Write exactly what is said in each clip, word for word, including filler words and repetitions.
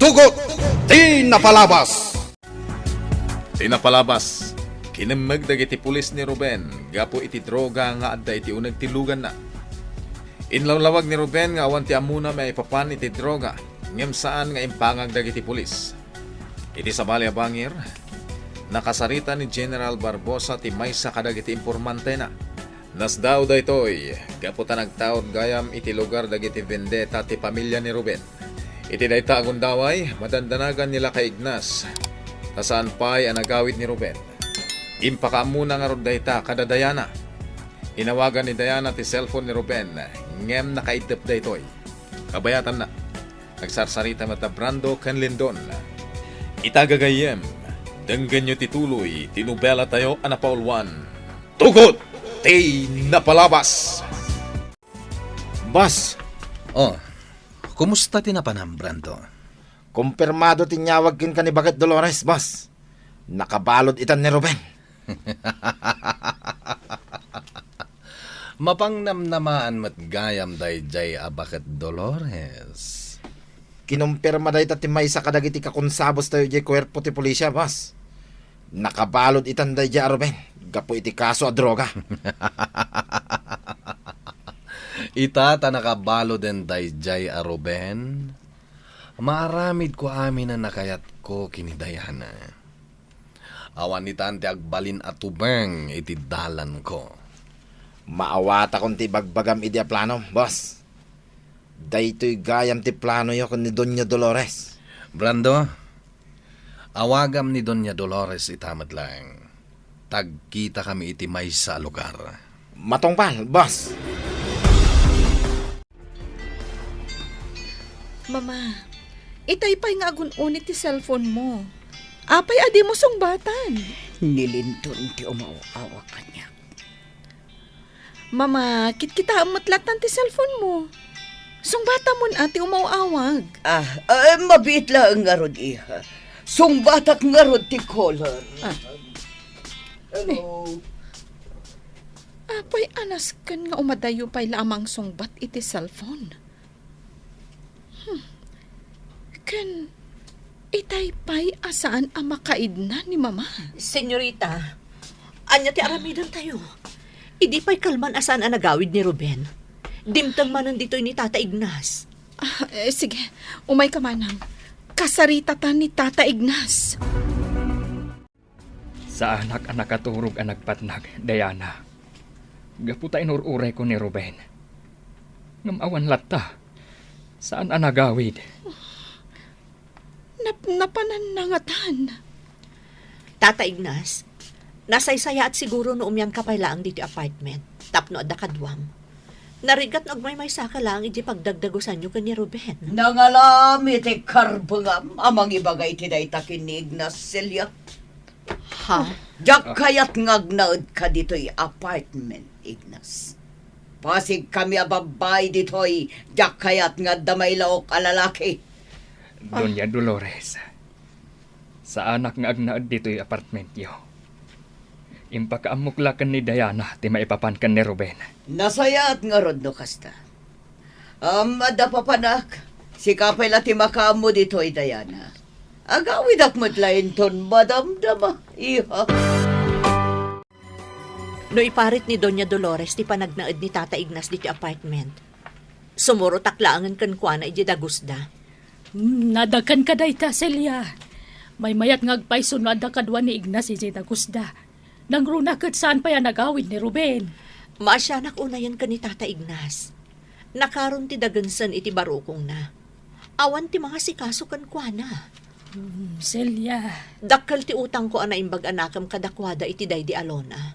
Tugot ti napalabas. Ti napalabas, kinemmeg dagiti pulis ni Ruben gapu iti droga nga adda iti uneg ti luganna. Inlawlawag ni Ruben nga awan ti ammona maipapan iti droga, ngem saan nga impangag dagiti pulis. Iti sabali a bangir, nakasarita ni General Barbosa ti maysa kadagiti impormantena. Nasdaaw daytoy gapu ta nagtaud gayam iti lugar dagiti vendetta ti pamilia ni Ruben. Iti dayta a gundaway, madandanagan ni Lakay Ignas ta saan pay a nagawid ni Ruben. Impakaammona ngarud dayta kada Diana. Inawagan ni Diana ti cellphone ni Ruben, ngem nakaiddep daytoy. Kabayatanna, nagsarsarita met a Brando ken Lindon. Ita gagayyem, denggenyo ti tuloy ti nobelatayo a napauluan. Tugot ti napalabas! Boss! Oh, kumusta ti napanam, Brando? Kumpirmado ti inyawag kenka ni Baket Dolores, boss. Nakabalud itan ni Ruben. Mapangnamnamaan met gayam daydiay a Baket Dolores. Kinumpirma dayta ti maysa kadagiti kakonsabustayo idiay kuerpo ti pulisya, boss. Nakabalud itan daydiay a Ruben gapu iti kaso a droga. Ita ta nakabaluden daydiay a Ruben, maaramidko amin a nakayatko ken ni Diana. Awan itan ti agbalin a tubeng iti dalanko. Maawatakon ti ibagbagam idi a plano, boss. Daytoy gayam ti planoyo ken ni Doña Dolores. Brando, awagam ni Doña Dolores ita met laeng. Tagkitakami iti maysa a lugar. Matungpal, boss. Mama, itay pay nga agun-uni ti cellphone mo. Apay a dimo sungbatan? Ni Lindon ti umaw-awag kaniak. Mama, kitkitaem met latan ti cellphone mo. Sungbatamon a ti umaw-awag. Ah, ah, mabiit laeng ngarud, iha. Sungbatak ngarud ti caller. Ah. Hello. Apay a nasken nga umadayo pay la a mangsungbat iti cellphone? Hmm. Ken itay pay a saan a makaidna ni Mama. Senyorita, ania ti aramidentayo? Idi pay kalman a saan a nagawid ni Ruben, dimteng manen ditoy ni Tata Ignas. Ah, eh, sige, umayka manang. Kasaritatan ni Tata Ignas. Saanak a nakaturog a nagpatnag, Diana. Gapu ta inur-urayko ni Ruben. Ngem awan latta. Saan a nagawid. Nap-, napananna ngatan. Tata Ignas, nasaysayaat siguro no umianka pay laeng ditoy apartment tapno adda kaduam. Narigat no agmaymaysaka laeng idiay pagdagdagusanyo ken ni Ruben. Nangalami ti karbengam a mangibaga iti dayta ken ni Ignas, Celia. Ha? Diak kayat nga agnaedka ditoy apartment, Ignas. Pasigkami a babbai ditoy, diak kayat nga adda mailaok a lalaki. Doña Dolores, saanak nga agnaed ditoy apartmentyo. Impakaammok la ken ni Diana ti maipapan ken ni Ruben. Nasayaat ngarud no kasta. Am, adda papanak, sika pay la ti makaammo ditoy, Diana. Agawidak met la inton madamdama, iha. No iparit ni Doña Dolores ti panagnaed ni Tata Ignas ditoy apartment, sumurotak laengen kenkuana idiay dagusda. Hmm, nadakenka dayta, Celia. Maymayat nga agpayso no adda kadua ni Ignas idiay dagusda. Nangruna ket saan pay a nagawid ni Ruben. Maasianak unayen ken ni Tata Ignas. Nakaron ti dagensen iti barukongna. Awan ti mangasikaso kenkuana. Hmm, Celia. Dakkel ti utangko a naimbag a nakem kadakuada iti daydi a lona.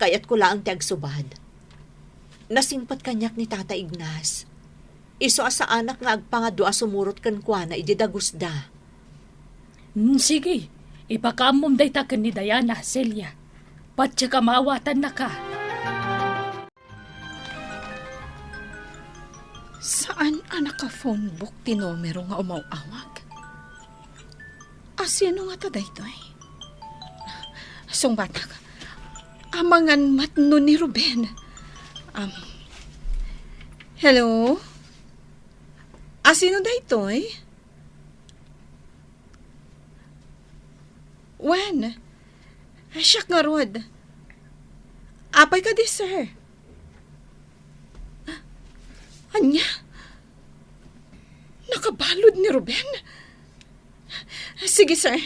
Kayatko laeng ti agsubad. Nasingpet kaniak ni Tata Ignas. Isu a saanak nga agpangadua a sumurot kenkuana idiay dagusda. Hmm, sige. Ipakaammom dayta ken ni Diana, Celia. Patiek a maawatannaka. Saan a naka-phone book ti numero nga umaw-awag? A, sino ngata daytoy? Sungbatak. Amangan met no ni Ruben. Um, hello? A, sino daytoy? Wen, siak ngarud. Apay kadi, sir? Ania? Nakabalud ni Ruben? Sige, sir.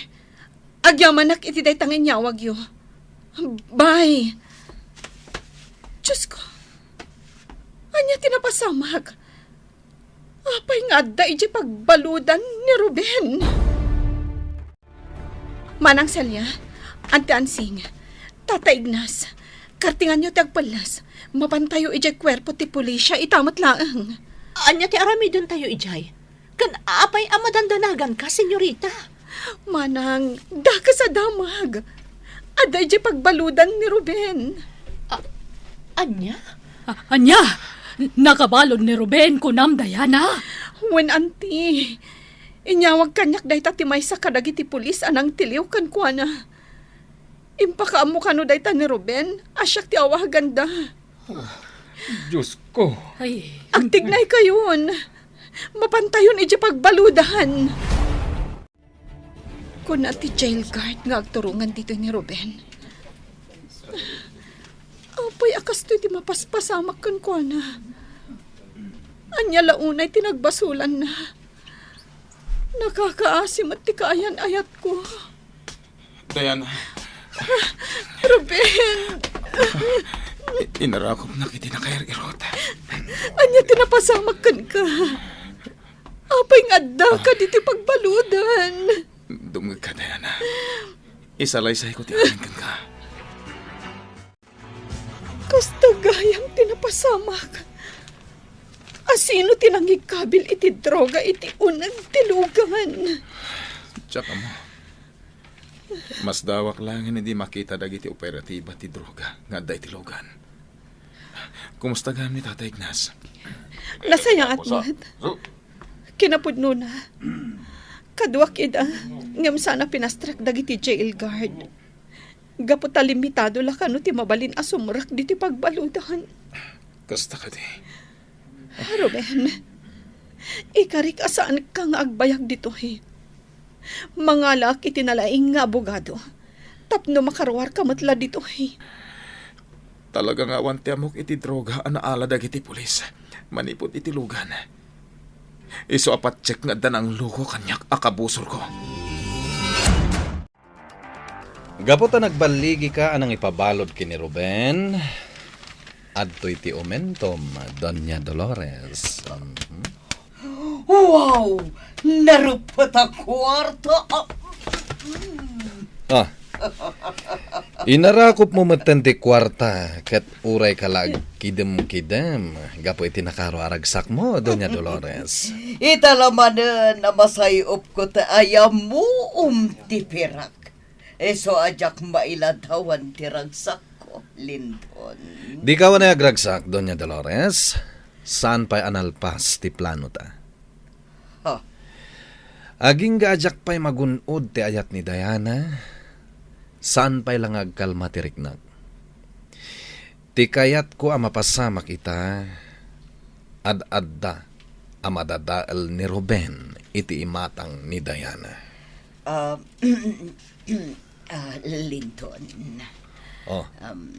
Agyamanak iti dayta nga inyawagyo. Bye. Diyos ko. Ania ti napasamak? Apay nga adda idiay pagbaludan ni Ruben? Manang Celia, Auntie Ansing, Tata Ignas, kartinganyo ti agpelles. Mapantayo idiay kuerpo ti pulisya ita met laeng. Ania ti aramidentayo idiay? Ken apay a madandanaganka, senyorita? Manang, dakes a damag. Adda idiay pagbaludan ni Ruben. A-, ania? A-, ania? Nakabalud ni Ruben, kunam, Diana? Wen, Auntie. Inyawag kaniak dayta ti maysa kadagiti pulis a nangtiliw kenkuana. Impakaammo kano dayta ni Ruben a siak ti awaganda. Diyos ko. Ay. Agtignaykayon. Mapantayon idiay pagbaludan. Kuna ti jail guard nga agturongan ditoy ni Ruben. Apay a kastoy ti mapaspasamak kenkuana? Ania la unay ti nagbasolanna? Nakakaasi met ti kaayan-ayatko. Diana. Ruben! I-, inarakopnak iti nakair-irot. Ania ti napasamak kenka? Apay nga adda ka ditoy pagbaludan? Dumngegka, Diana. Isalaysayko ti amin kenka. Kasta gayam ti napasamak. Asino ti nangikabil iti droga iti uneg ti lugan? Diak ammo. Masdawak laengen idi makita dagiti operatiba ti droga nga adda iti lugan. Kumusta gayam ni Tata Ignas? Nasayaat met. Kinapudnona, kaduak ida, ngem saan a pinastrak dagiti jail guard. Gapu ta limitado la kano ti mabalin a sumrek ditoy pagbaludan. Kasta kadi. Ruben, ikarik a saanka nga agbayag ditoy. Mangalaak iti nalaing nga abogado tapno makaruarka met la ditoy. Talaga nga awan ti ammok iti droga a naala dagiti pulis manipud iti lugan. Isu a patiek nga adda nangloko kaniak a kabusorko. Gapu ta nagballigika a nangipabalud ken ni Ruben, adtoy ti umentom, Doña Dolores. Mhm. Wow! Narupet a kuarta! Ah. Inarakopmo metten ti kuarta ket urayka la agkidemkidem gapu iti nakaaro a ragsakmo, Doña Dolores. Ita la manen a masay-opko ti ayamom ti pirak. Isu a diak mailadawan ti ragsakko, Linton. Dika unay agragsak, Doña Dolores. Saan pay a nalpas ti planota. Ha? Agingga a diak pay magun-od ti ayat ni Diana, saan pay la nga agkalma ti riknak. Ti kayatko a mapasamak ita, ad-adda a madadael ni Ruben iti imatang ni Diana. Ah, ah, Linton. Oh. Um,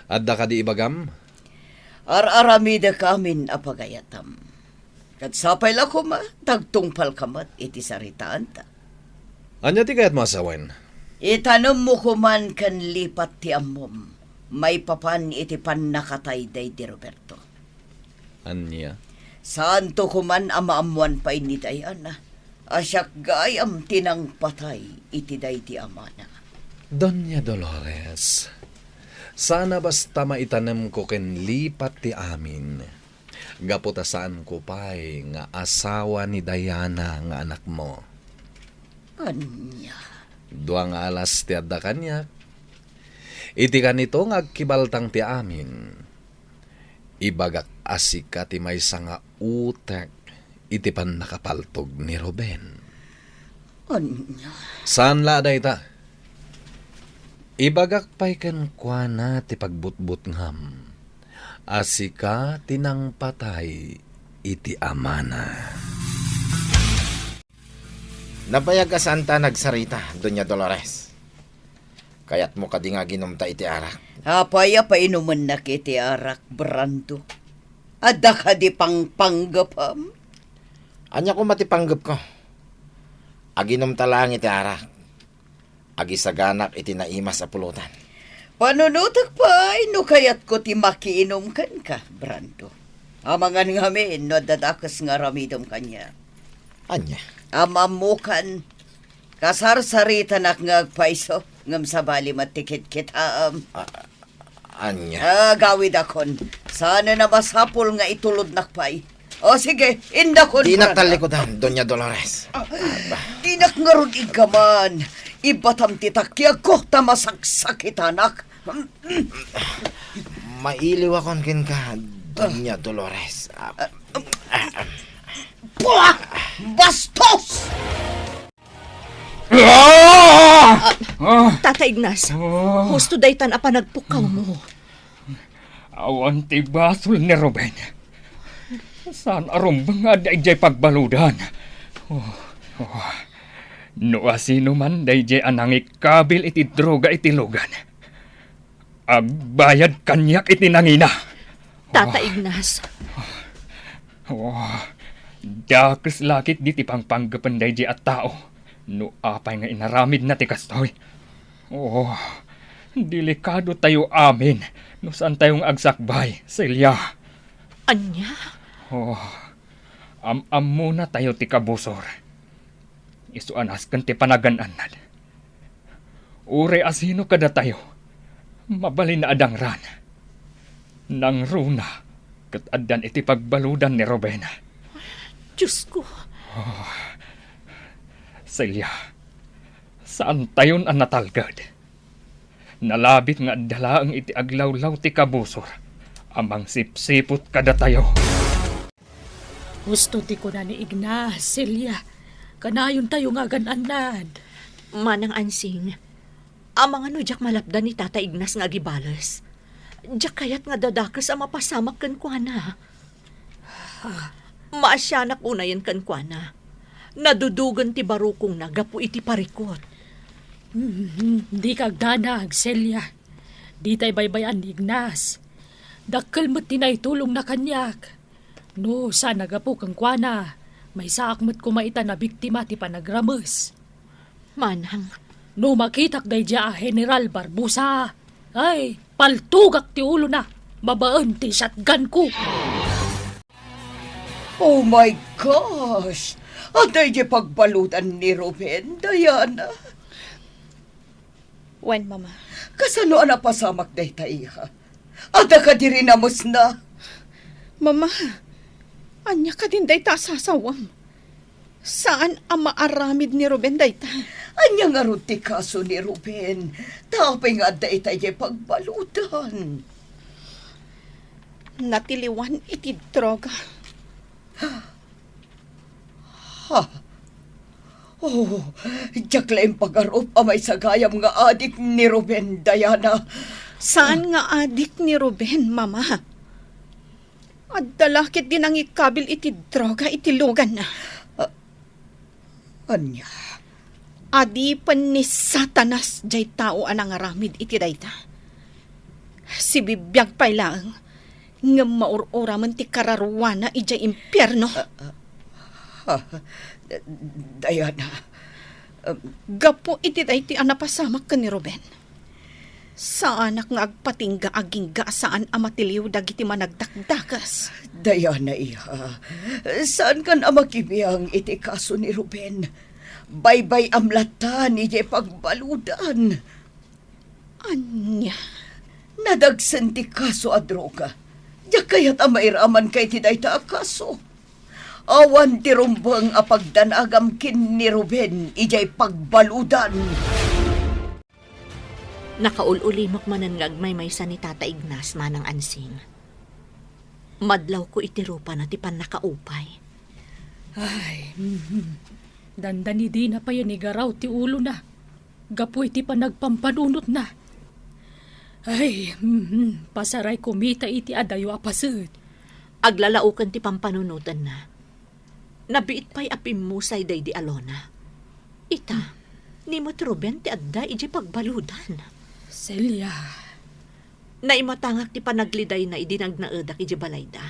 Adda kadi ibagam? Ar-aramidek amin a pagayatam. Ket sapay la koma, tagtungpalka met iti saritaanta. Ania ti kayatmo a sawen? Itanemmo koman ken lipat ti ammom maipapan iti pannakatay daydi Roberto. Ania? Saanto koman a maammoan pay ni Diana a siak gayam ti nangpatay iti daydi amana. Doña Dolores, saan a basta maitanemko ken lipat ti amin. Gapu ta saanko pay nga asawa ni Diana nga anakmo. Ania? Dua nga alas ti adda kaniak. Iti kanito nga agkibaltang ti amin, ibagak a sika ti maysa nga utek iti pannakapaltog ni Ruben. Ania? Saan la a dayta. Ibagak pay kenkuana ti pagbutbutngam a sika ti nangpatay iti amana. Nabayag a saanta nagsarita, Doña Dolores. Kayatmo kadi nga aginumta iti arak? Apay a painumennak iti arak, Brando? Adda kadi pangpanggepem? Ania koma ti panggepko? Aginumta laeng iti arak. Agisaganak iti naimas a pulutan. Panunotek pay no kayatko ti makiinum kenka, Brando. Amangan ngamin no adda dakes nga aramidem kaniak. Ania? Am-ammokan, kasarsaritanak nga agpayso, ngem sabali met ti kitkitaem. A-, ania? Agawidakon, saanen a masapul nga itulodnak pay. O sige, indakon, Brando. Dinak tallikudan, Doña Dolores. Ah, dinak ngarud iggaman. Ibatam ti takiagko ta masaksakitanak. Mailiwakon kenka, Doña Dolores. Ah, ah, ah. Pua! Bastos! Ah! Ah, Tata Ignas, ah, husto daytan a panagpukkawmo. Awan ti basol ni Ruben. Saan a rumbeng nga adda idiay pagbaludan. Oh, oh. No asino man daydiay a nangikabil iti droga iti lugan, agbayad kaniak iti nangina. Tata Ignas. Oh, dakes la ketdi ti pangpanggepen daydiay a tao no apay nga inaramidna ti kastoy. Oh, delikado tayo amin no saan tayo nga agsakbay, Celia. Ania? Oh, am-ammona tayo ti kabusor. Isu a nasken ti panagan-annad. Uray asino kadatayo, mabalin a dangran. Nangruna ket addan iti pagbaludan ni Ruben. Diosko. Oh, Celia, saan tayon a natalged. Nalabit nga adda laeng iti aglawlaw ti kabusor a mangsipsiput kadatayo. Husto ti kuna ni Ignas, Celia. Kanayon tayo nga agan-annad. Manang Ansing, amangan no diak malapdan ni Tata Ignas nga agibales. Diak kayat nga adda dakes a mapasamak kenkuana. Ah. Maasianak unayen kenkuana. Nadudugen ti barukongna gapu iti parikut. Hmm, dika agdanag, Celia. Ditay baybay-an ni Ignas. Dakkel met ti naitulongna kaniak. No saan a gapu kenkuana, maysaak met koma ita nabiktima ti panagrames. Manang. No makitak daydiay a General Barbosa, ay, paltugak ti ulona babaen ti shotgun ko. Oh my gosh! Adda idiay pagbaludan ni Ruben, Diana. Wen, Mama. Kasano a napasamak dayta, iha? Adda kadi rinamesna? Mama, ania kadin dayta a sasawem? Saan a maaramid ni Ruben dayta. Ania ngarud ti kaso ni Ruben? Ta apay nga adda ita idiay pagbaludan? Natiliwan iti droga. Ha? Oh, diak la impagarup a maisagayam nga adik ni Ruben, Diana. Saan nga adik ni Ruben, Mama? Adda la ketdi nangikabil iti droga iti luganna. Ah, ania? Adipen ni Satanas jay tao a nangaramid iti dayta. Sibibiag pay laeng, ngem maur-uramen ti kararuana idiay impierno. Ah, ah, ah, Diana, um, Gapu iti daytoy a napasamak ken ni Ruben, saanak nga agpatingga agingga a saan a matiliw dagiti managdakdakes. Diana, iha, saankan a makibiang iti kaso ni Ruben. Baybay-am latta idiay pagbaludan. Ania? Nadagsen ti kaso a droga. Diak kayat a mairamanka iti dayta a kaso. Awan ti rumbeng a pagdanagam ken ni Ruben idiay pagbaludan. Nakaul-ulimok manen nga agmaymaysa ni Tata Ignas, Manang Ansing. Madlawko iti rupana ti pannakaupay. Ay, mhm. Dandani dina payen igaraw ti ulona gapu iti panagpampanunotna. Ay, mhm, pasarayko met iti adayo a paset. Aglalaoken ti pampanunotenna. Nabiit pay a pimmusay daydi Alona. Ita, ni met Ruben ti adda idiay pagbaludan. Celia. Naimatangak ti panaglidayna idi nagnaedak idiay balayda.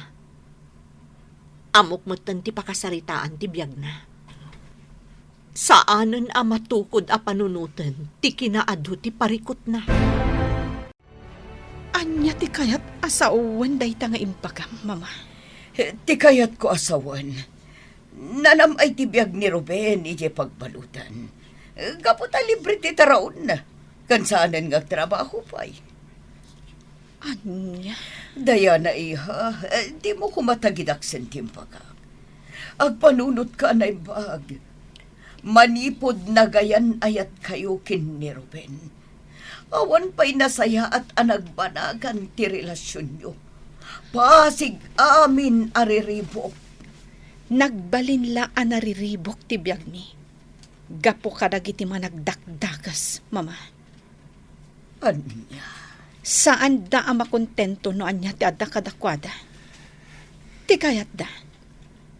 Ammok metten ti pakasaritaan ti biagna. Saanen a matukod a panunoten ti kinaadu ti parikutna. Ania ti kayat a sawen dayta nga imbagam, Mama? Ti kayatko a sawen, nanam-ay ti biag ni Ruben idiay pagbaludan. Gapu ta libre ti taraonna, ken saanen nga agtrabaho pay. Ania? Diana, iha, dimo koma tagidaksen ti imbagak. Agpanunotka a naimbag. Manipud nagayan-ayatkayo ken ni Ruben, awan pay nasayaat a nagbanagan ti relasionyo. Pasig amin a riribuk. Nagbalin la a nariribuk ti biagmi gapu kadagiti managdakdakes, Mama. Ania? Saanda a makontento no ania ti adda kadakuada. Ti kayatda,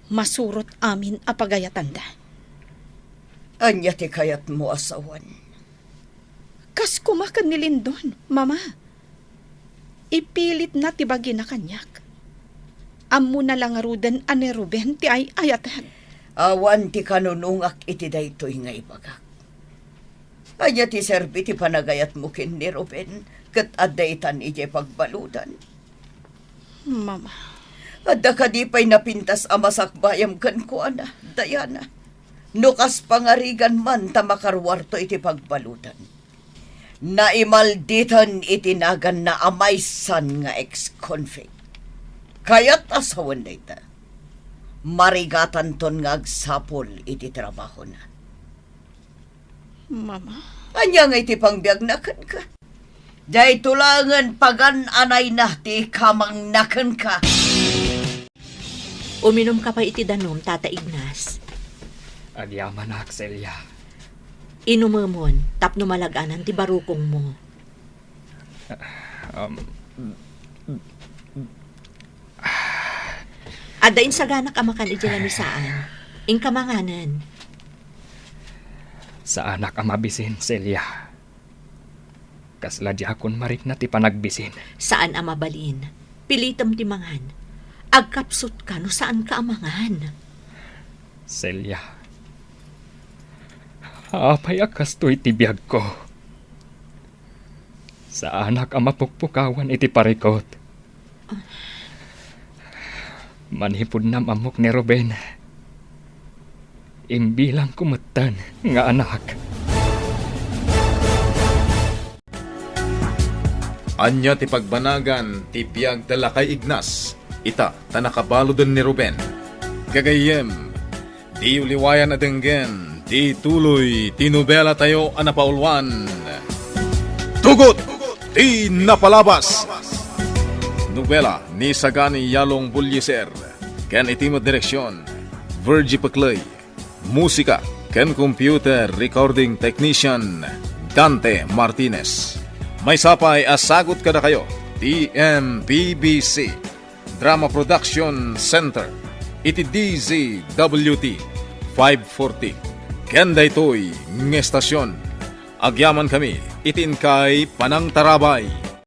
masurot amin a pagayatanda. Ania ti kayatmo a sawen? Kas koma ken ni Lindon, Mama. Ipilitna ti bagina kaniak. Ammona la ngaruden a ni Ruben ti ay-ayatek. Awan ti kanunongak iti daytoy nga ibagak. Ania ti serbi ti panagayatmo ken ni Ruben ket adda itan idiay pagbaludan? Mama. Adda kadi pay napintas a masakbayam kenkuana, Diana? No kas pangarigan man ta makaruarto iti pagbaludan. Naimalditen iti naganna a maysan nga ex-convict. Kayat a sawen dayta. Marigatanton nga agsapul iti trabahona. Mama. Ania nga iti pangbiagna kenka? Dayto laengen pagan-anayna ti ikamangna kenka. Uminumka pay iti danum, Tata Ignas. Agyamanak, Celia. Inumemon tapno malag-anan ti barukongmo. Um, Adda insaganak a makan idiay lamisaan. Inka manganen. Saanak a mabisin, Celia. Kasla diakon marikna ti panagbisin. Saan a mabalin. Pilitem ti mangan. Agkapsutka no saanka a mangan. Celia, apay a kastoy ti biagko? Saanak a mapukpukawan iti parikut. Manipud nam-ammok ni Ruben, imbilangko metten nga anak. Ania ti pagbanagan ti biag da Lakay Ignas? Ita ta nakabaluden ni Ruben. Gagayyem, diyo liwayan a denggen ti tuloy ti nobelatayo a napauluan, Tugot ti Napalabas. Nobela ni Sagani Yalong Bullieser ken iti met direksion, Virgie Pecley. Musika ken computer recording technician, Dante Martinez. Maysa pay a sagut kadakayo ti M P B C Drama Production Center iti D Z W T five forty. Ken daytoy nga estasion, agyamankami iti inkay panangtarabay.